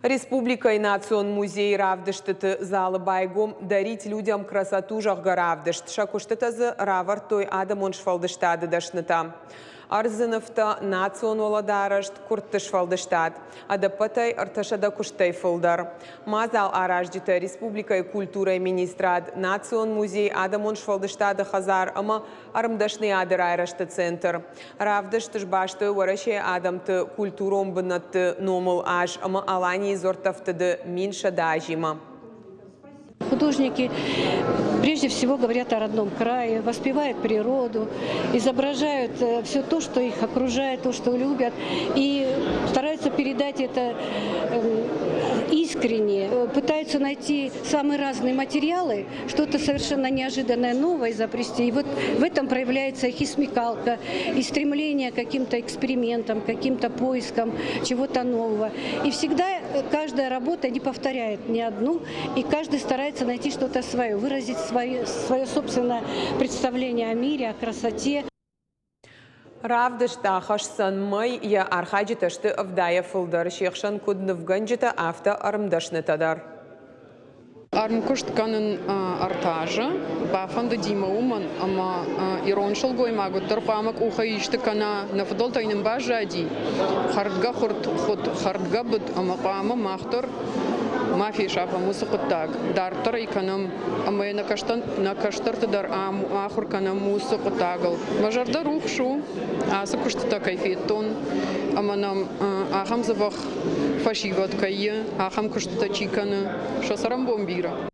Республикӕйы Национ музейы равдыстыты залы байгом «Дарить людям красоту», зӕгъгӕ, равдыст. Сӕ куыстытӕ дзы равӕрдтой адӕмон сфӕлдыстады дӕснытӕ. Ӕрдзы нывтӕ, национ уӕлӕдарӕст, куырдты сфӕлдыстад. Ӕдӕппӕтӕй 300 куыстӕй фылдӕр. Мадзал аразджытӕ республикӕйы культурӕйы министрад, Национ музей, адӕмон сфӕлдыстады хӕдзар ӕмӕ ӕрмдӕсныйады райрӕзты центр. Равдыст сбастой Уӕрӕсейы адӕмты культурон бынӕтты номыл аз ӕмӕ Аланийы дзуӕрттӕфтыды 1100 азимӕ. Художники прежде всего говорят о родном крае, воспевают природу, изображают все то, что их окружает, то, что любят, и стараются передать это искренне, пытаются найти самые разные материалы, что-то совершенно неожиданное, новое изобрести. И вот в этом проявляется их и смекалка, и стремление к каким-то экспериментам, каким-то поискам чего-то нового. И всегда каждая работа не повторяет ни одну, и каждый старается найти что-то свое, выразить свое собственное представление о мире, о красоте. Равдыст ахӕсдзӕн мӕй, йӕ архайджытӕ сты ӕвдайӕ фылдӕр, се хсӕн куыд нывгӕнджытӕ, афтӕ ӕрмдӕснытӕ дӕр. Ӕрмкуыст кӕнын ӕртӕ азы. Бафӕндыди мӕ уымӕн, ӕмӕ ирон сылгоймаг уӕддӕр хъуамӕ къухӕй исты кӕна. Нӕ фыдӕлтӕй нын баззади хӕрдгӕ хуырд, хуыд, хӕрдгӕ быд ӕмӕ хъуамӕ мах дӕр ма фесафӕм уыцы хъуыддаг. Дарддӕр ӕй кӕнӕм ӕмӕ йӕ нӕ кӕстӕрты дӕр ам ахуыр кӕнӕм уыцы хъуыддагыл. Мӕ зӕрдӕ рухс у, ацы куыстытӕ кӕй федтон ӕмӕ нӕм ахӕм дзӕбӕх фӕсивӕд кӕй и, ахӕм куыстытӕ чи кӕны, сӕ цӕрӕнбон бирӕ.